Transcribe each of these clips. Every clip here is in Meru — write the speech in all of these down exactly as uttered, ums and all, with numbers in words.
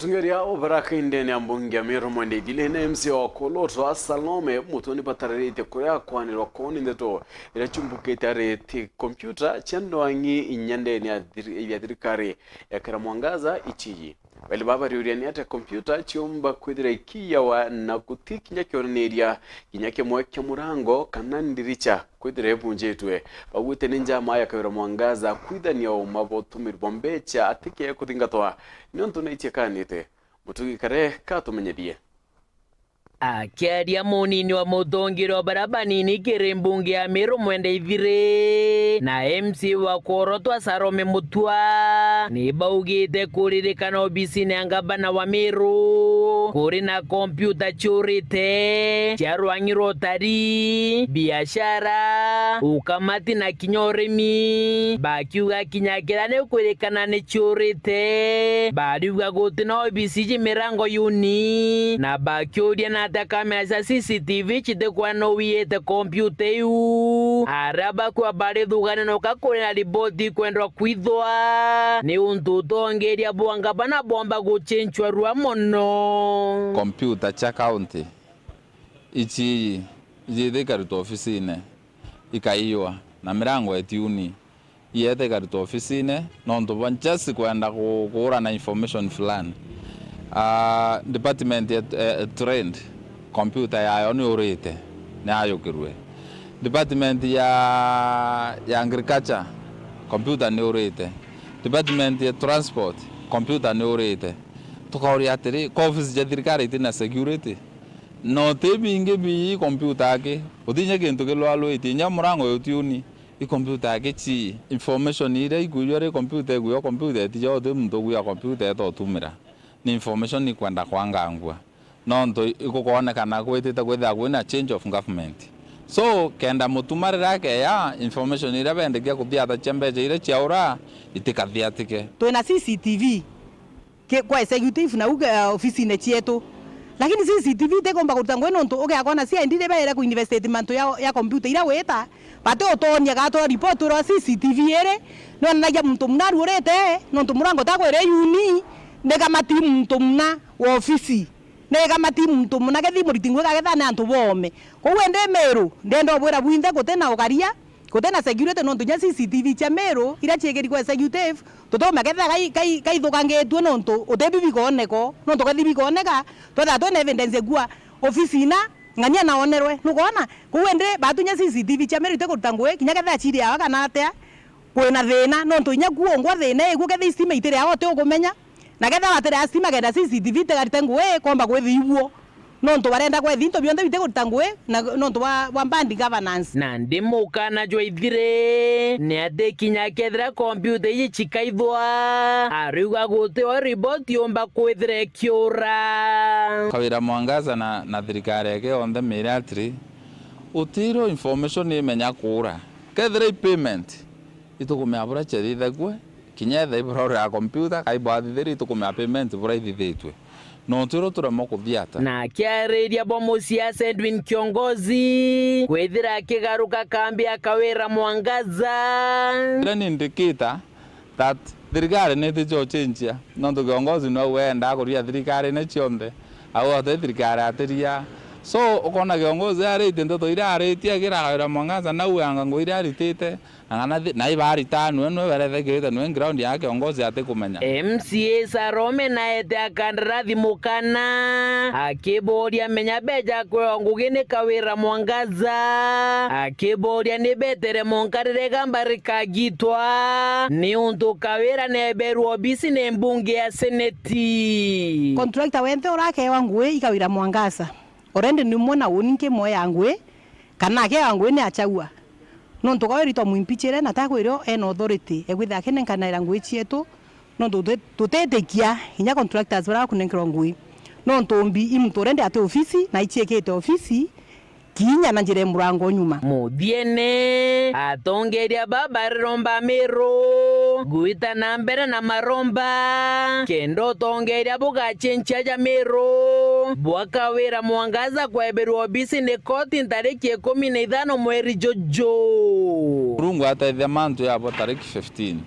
Mutongeria o baraka indene ya mbunge ya Meru Mwende Ithire na M C A wa Kolotwa Salome Mutuni batararitie kuria kwanirwa kwao ni ndeto iria ciumbukite ari ti kompiuta cia ndwang'i inya ndene ya thiri-, ya thirikari ya Kawira Mwangaza ichiyi. Bairi baba bariuria ni atia kompiuta ciumba kwithira ikiyawa na guti kinya kionaniria kinya kimwe kia murango kana ndiricha kwithira ibunjitwe. Baugite ni njama ya Kawira Mwangaza kwithania uma bwa utumiri bwa mbecha atike kuthingatwa niuntu ni itiakanite. Mutugi Kare katumenyethie. Akiaria munini wa mutongeria wa baria banini kiri mbunge ya Meru Mwende Ithire na M C A wa Kolotwa Salome Mutuni, ni baugite kuririkana obisine ya ngavana wa Meru kuri na kompiuta ciurite cia rwang'i rwa utari, biashara, ukamati na kinya urimi, bakiuga kinya kiria ni kwirikana ni ciurite, bariuga guti na obisi iji mirango yuni, na bakiuria na atia kamera cia C C T V citikwona nu wiyite kompiuta iu. Aria bakua barithugania noka kuri na riboti ikwendwa kwithwa, ni untu utongeria bwa ngavana bwomba guchinchwa rua mono. Kompiuta cia kaunti ici iji ikarutwa ofisine, ikaiwa na mirango etiuni. Iete ikarutwa ofisine, nontu bwa just kwenda ku-, kuura na information fulani. Ah, department ya, eh, trade, computer yayo ni urite, ni ayukirwe. Department ya, ya agriculture, computer ni urite. Department ya transport, computer ni urite. Tukauria atiri, ka office cia thirikari itina security? No ti bingi bi computer aki, utinya kintu kilwalwitie, inya murango yutiuni. I computer aki chi? Information iria ikuijua ri computer ikuijua computer etijo ti muntu ukuya computer etotumira. Ni information ikwenda kwangangua. Nontu igukonekana gwitite kwithira kwina change of government. So, kenda Mutuma riria akeya, information iria bendekia kuthiata cia mbecha iria ciaura, itikathiatike. Twina C C T V ki-, kwa executive na u, eh, ofisine cietu. Lakini C C T V itikumba kuruta ngugi nontu ugiakona C I D ribaire ku investigate mantu ya, ya computer iria wita, bati utonia gatwa report urwa C C T V iri, nonanagia muntu muna aruurite, nontu murango ta kwire yuni, ni kama ti muntu muna wa ofisi, ni kama ti muntu muna kethi muriti ngugi kagetha ni antu boome. Kwou indi Miru, ndenda ubwira bwinthe guti na ukaria, guti na security nontu inya C C T V cia Miru iria ciikirigwe executive, tutuma kethira kai-, kai-, kaithukangitue nontu uti bi bikoneko, nontu kethi bikoneka, twethira twina evidence kuwa ofisi ina ng'ania naonerwe, nukwona? Kwou indi batu inya C C T V cia Miru itikuruta ngugi, kinya kethira ciri awa kana atia, kwina thina, nontu inya kuo ungwa thina iguo, kethira istima itiri awa uti ukumenya. Na kethira watiri a stima kenda C C T V itigarite ngugi, komba kwithia ibuo. Nontu barenda kwethi into bionthe bitikuruta ngugi, na nontu bwa, bwa bad governance. Nandi mukana jwa ithire, ni ati kinya kethira computer iji cikaithwa, ariuga guti o riboti yumba kwithira ikiura. Kawira Mwangaza na, na thirikari yake yonthe mire atiri, utiro information imenya kuura. Kethira i payment, itukumea bura ciathithagua, kinya etha ibura uri ya computer, kai bwathithirie itukumea payment bura ithithitue. Nontu iro turemwa kuthiata. Na akiariria bwa musiasa Edwin Kiongozi, kwithira akigaruka kambi ya Kawira Mwangaza. Ira ni indicator that thirikari ni itichochenjia. Nontu Kiongozi nwe wendaa kuria thirikari ni cionthe. Au ote thirikari atiria. So, ukona Kiongozi aritie ndeto iria aritie agira Kawira Mwangaza, nau anga ngugi iria aritite. Ang'ana thi-, na ibarita nwe, nwe berethekirite nwe ground ya kiongozi atikumenya. M C A Salome naete akandarathi mukana, akiboria menya beja kwewa ngugi ni Kawira Mwangaza, akiboria ni betere monka riria igamba rikagitwa, ni untu Kawira neberwa obisi ni mbunge ya seneti. Contractor wenthe urakewa ngugi i Kawira Mwangaza. Already ni mwe na uni nkimwoya ngugi, kana akewa ngugi ni achagua. Nontu kwa wiri twamwimpichire na takwire ena authority ekwithira akinenkanaira ngugi cietu, nontu tuti-, tutitikia inya contractors baria bakunenkerwa ngugi. Nontu mbi i muntu already ati ofisi na ichiikite ofisi kinya na njira ya murango nyuma. Muthiene, atongeria baba bariromba Miru gwita na mbere na maromba kenda utongeria bugachenchia ja Miru bwa Kawira Mwangaza kweberwa obisi ni koti ntariki ikumi na ithano mweri juju. Murungu atethia mantu yabo tariki fifteen.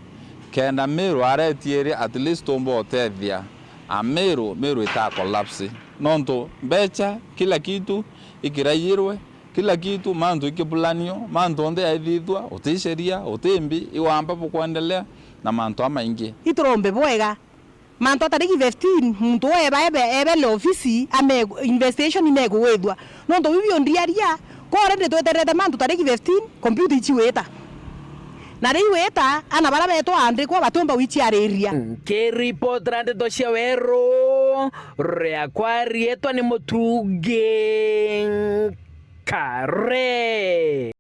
Kenda Miru aretieri at least tumba utethia Ameru, Meru ita collapse. Nontu mbecha, kila kitu ikiraiyirwe, kila kitu, mantu ikipulanio, mantu onthe yaithithua, uti sheria, uti mbi, iwamba bukwendelea, na mantu amaingi. Iturombe bwega. Mantu a tariki fifteen, muntu uu eba, ebe, ebele ofisi, ame, investigation imegugwithua. Nontu biu biondiaria, ko already tweterete mantu tariki fifteen, computer ichiwita. Na riu wita, ana bara betwa andikwa batiumba wichiariria. Nkiripotera ndeto cia weru, riakwa rietwa ni Mutungi Kare.